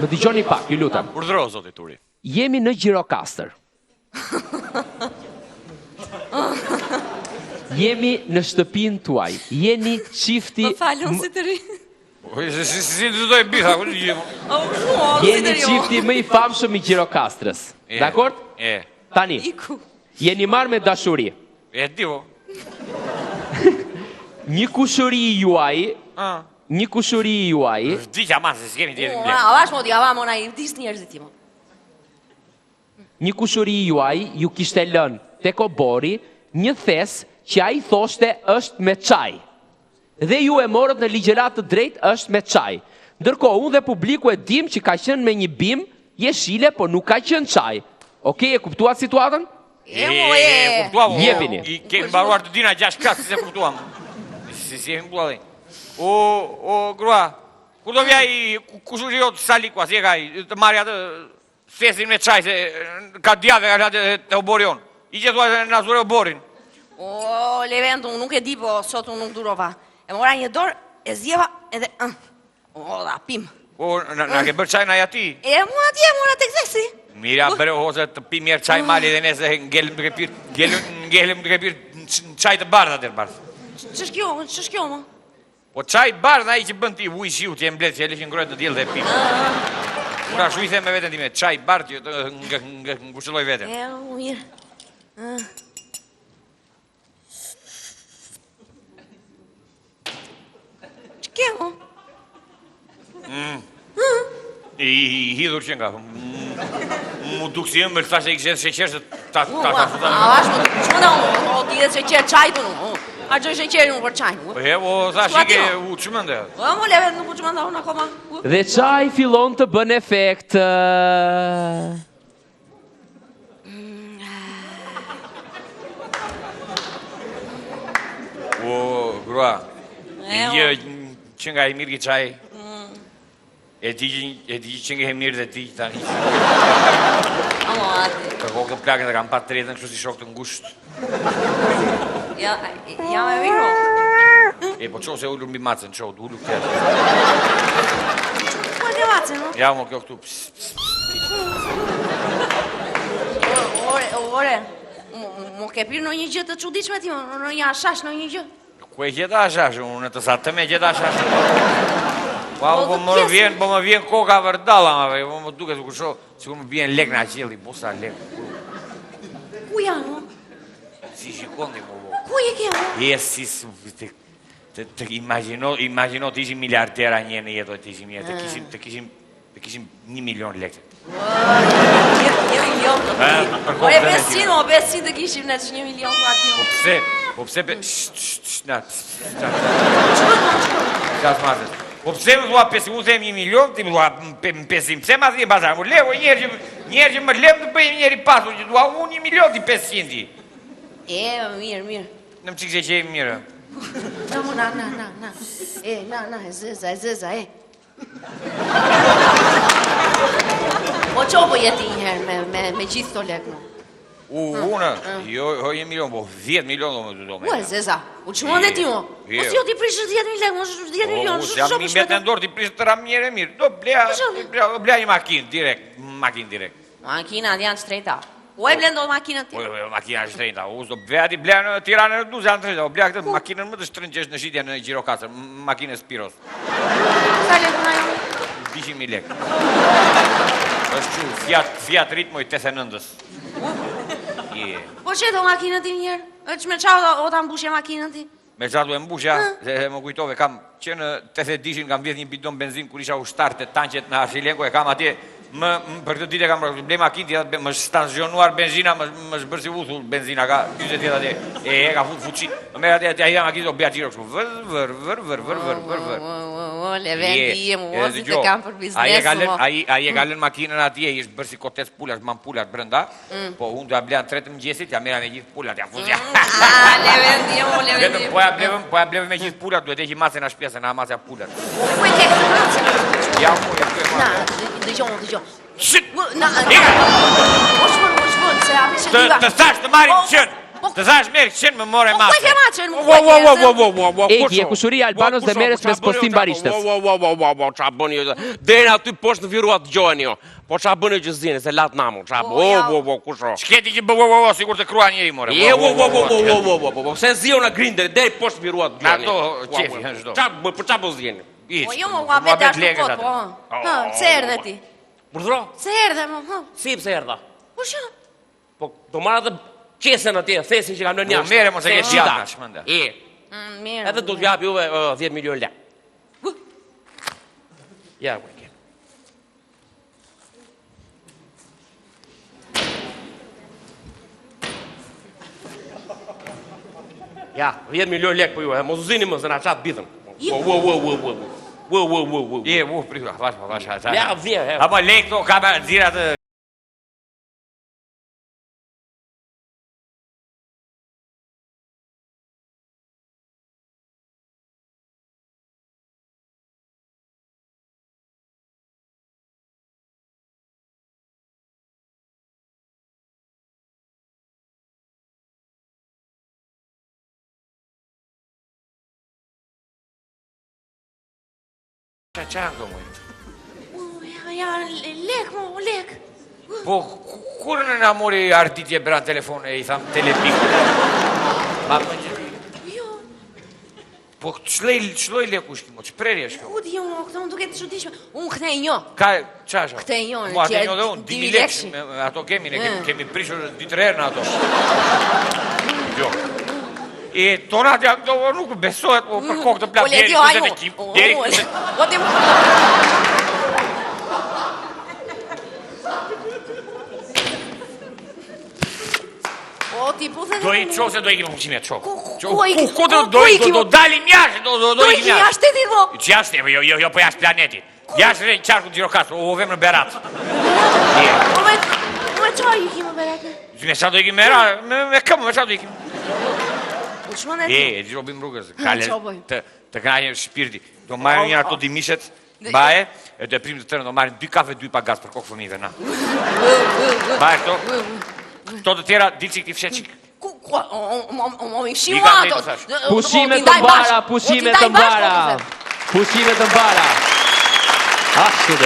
Më dëgjoni pak, ju lutem. Urdhëro zoti Turi. Jemi në Gjirokastër. Jemi në shtëpinë tuaj. Jeni çifti Më fal, unë si të ri. Po si si si të do e bitha, ku ti O, kështu, o, si Jeni të ri. o. çifti më i famshëm i Gjirokastrës. Dakord? E. Tani, Iku. jeni marrë me dashuri. E di po. Një kushëri i juaj, Ah. një kushëri i juaj, Vdiq ama se s'kemi tjetër Ua, mbledh. avash mo ti, ava mo na i vdis njerëzit ti mo. Një kushëri i juaj ju kishte lënë tek oborri një thes që ai thoshte është me çaj. Dhe ju e morët në ligjëratë të drejtë është me çaj. Ndërkohë unë dhe publiku e dimë që ka qenë me një bimë jeshile po nuk ka qenë çaj. Okej e kuptuat situatën? E mo e. E kuptuam. o, Jepini. I kemi mbaruar të dina 6 klasë, si se kuptuam. Si si jemi bualli. O o grua, kur do vijë ai kushëri jot Saliku, a si e ka ai, të marrë atë Thesin me çaj se ka djave ka lënë te oborri jonë. I që thua se na zure oborrin. O, Levent, unë nuk e di, po sot unë nuk durova. E mora një dorë, e zjeva edhe... Uh, o, dha, pim. Po, na, na ke bërë çaj na ja ti. E, mua atje, mora tek thesi. Mirë ja bëre ose të pim njëherë çaj mali dhe nese ngelëm duke pirë, ngelëm, ngelëm duke pirë në çaj të bardhë atëherë bardhë. Ç'është kjo, ç'është kjo, më? Po çaj i bardhë ai që bën ti ujë shiu që e mbledh që e lë që ngrohet në diell dhe e pi. Unë ashtu i them me veten time, çaj i bardhë që të ng ng ngushëlloj veten. E, u mirë. Ç'ke, mo? Mm. I, i hidhur që nga. Mu duk si ëmbël, thashë i kishe sheqer se ta ta ta futa. A vash më ç'më da unë, o ti dhe sheqer çajit unë. A gjoj sheqerin unë për çajin. Po he, o thashë i ke u çmende. Po mo leve nuk u çmenda unë akoma. Dhe çaji fillon të bën efekt. O, grua, një që nga i mirë ki çaj, mm. e di që, e di që nga i mirë dhe ti tani. Amo, ati. Për kokë të plakën dhe kam pa tretën, kështu si shok të ngushtë. Ja, jam e mirë. E, po ço se ulur mbi macen, ço, du ulur këtë. Po e macen, no? Ja, mo kjo këtu, ps, ps, ps. Ore, ore, mo ke pirë ndonjë gjë të çuditshme ti, ndonjë hashash, ndonjë gjë? Ku e gjeta hashashin, unë të sa të me gjeta hashashin. Po, po më vjen, po më vjen koka vërdalla, ma, po më duket sikur shoh, sikur më bien lek nga qielli, po sa lek. Ku janë, mo? Si shikon ti, mo, po. Ku e ke, mo? Je si, të, të, të imagjino, imagjino të ishim miliardera një në jetë, të ishim një, të kishim, të kishim, Të kishim një milion lekë. Një milion të kishim. Po e 500, o 500 të kishim ne që një milion të aty. Po pse, po pse, be, shh, shh, shh, na, shh, Ç'bën, ç'bën? Çfarë masës? Po pse më thua 500, unë them një milion, ti më thua 500, pse ma thua pastaj? Më le, o një herë që një herë që më lem të bëj një njeri i pasur që dua unë një milion ti 500 ti. E, mirë, mirë. Në më çikë se që jemi mirë. Na, na, na, na, na. E, na, na, e zeza, e zeza, e. Po ço po jeti një herë me, me, me gjithë këto lekë mo. U, unë, jo, jo një milion, po 10 milion do më do me. Ua, zeza, u çmende ti mo. Po si jo ti prish 10 mijë lekë, mo 10 milion, po, jam mi me të ndorë, ti prish të ram njëre mirë. Do bleja, do bleja një makinë direkt, makinë direkt. Makinat janë shtrenjta. Ku e blen dot makinën ti? Po, jo, makina është shtrenjta. U s'do bleja ti bleja në Tiranë në Durrës janë shtrenjta. Po bleja këtë makinën më të shtrenjtë që është në shitje në Gjirokastër, makinën e Spiros. Sa lekë ajo? 200.000 lekë. Është çu Fiat Fiat Ritmo i 89-ës. Je. Po çe do makinën ti një herë? Është me ça o ta mbushje makinën ti? Me ça do e mbushja, se më kujtove, kam që në 82-shin kam vjedh një bidon benzinë kur isha ushtar te tanqet në Arsilenko, e kam atje, më, për këtë ditë e kam blej makinë, tjetër, më është stacionuar benzina, më, më është bërë si uthull benzina, ka 20 vjet atje, e e ka fut fuçi, më merr atje, atje, ajo makinë, do bëja xhiro kështu, vër, vër, vër, vër, vër, vër, vër, vër. O, Leventi, je mu, o, si të kam për biznes, ai e ka lënë, ai, ai e ka lënë makinën atje, i është bërë si kotec pulash, man pulat brenda, Mm. Po unë do ja bleja në 3 të mëngjesit, ja merrja me gjithë pulat, ja fusja. Mm. Ah, Leventi, o Leventi. Vetëm po ja blevëm, po ja blevëm me gjithë pulat, duhet heqi macen nga shtëpia se na macja pulat. Po e ke këtë macen? Ja, po ja këtë Na, dëgjo, dëgjo. Shit! Na, o ç'bën, o ç'bën, se hapi Të të thash të marrim po, qen. Po- Të thash merr qen më more Po, mace. ku e ke macen, ku Wo e wo ke? wo wo wo wo wo. Egi, e kushuri Albanos dhe merresh me spostim barishtës. Wo wo wo wo wo wo ça bëni ju? Deri aty poshtë në Virua dëgjoheni jo. Po ça bëni ju që zini se lat namu, ça Po, wo ja. wo wo kush o? Ç'keti që bë wo wo wo sikur të kruan njeri more. Je wo wo wo wo wo wo wo po pse ziu na grinderi deri poshtë në Virua dëgjoheni. Na do qefi, ha, çdo. Ça bë, për ça po zini? Hiç. Po jo, më ua vetë ashtu kot, po. Ha, pse erdhe ti? Urdhro? Pse erdhe mo? Ha. Si pse erdha? Po që? Po do marr atë qesen atje, thesin që kam lënë Po, jashtë. merre, mos e Se ke shita. djathtë, çmenda. E, Mm, mirë. edhe do t'ju jap juve ë, 10 milion lekë. Ja, ku e ke. Ja, 10 milion lekë për ju, e mos u zini më se na çat bithën. Wo wo wo wo wo. Wo wo wo wo. Je, u, prit, vash, vash, vash. Ja, vje, he. Apo lek këto ka me nxirr atë Ça ça janë këto moj? U, Ja, ja, lek mo, lek. Po, ku- kur në na mori Arditje bra në telefon e i tham telepik. Ma më që... Jo, Po, ç'lloj ç'lloj leku është kjo, mo, ç'prerje është kjo? ku di unë, këto më duket të çuditshme. Unë këtë e njoh. Ka, qa është? Këtë e njoh, Mua, atë që e njoh dhe unë, dy 2000 lekë, lekshi. me- me ato kemi, ne kemi, Mm. kemi prishur dy tre herë në ato. Jo. E tonat janë këto, o, nuk besohet, po për kokë të Po plak le deri ti, ai. 45, deri 40. Po ti Po ti puthe Do i qo se do ikim pushime, qo. Ku- ku- Qo, ku ikim? Ku, ku do, Ku- do, ku do, ikim? do dalim jashtë, do, do, do Do ikim ikim jashtë shtetit mo. Që jashtë, jo, jo, jo, po jashtë planetit. Jashtë në qarku Gjirokastër, u vem në Berat. Je. Po me po me çfarë ikim më Berat? Me sa do ikim me ra, me, me këmbë, me sa do ikim? Po ç'më ne ti? E, e di ç'o bëjmë rrugës, kale, ç'o bëjmë? të, të kënaqem shpirti. Do marrim një ato dimishet, baje, e do e prim të tërën, do marrim dy kafe, dy pa gaz për kokë fëmijëve, na. Baje këto, këto të tjera, dil çik ti fshe çik. Ku ku o o o o o i fshiu I kam ato. drejtë, thash. Pushime të mbara, pushime të mbara. Pushime të mbara. Ashtu dhe.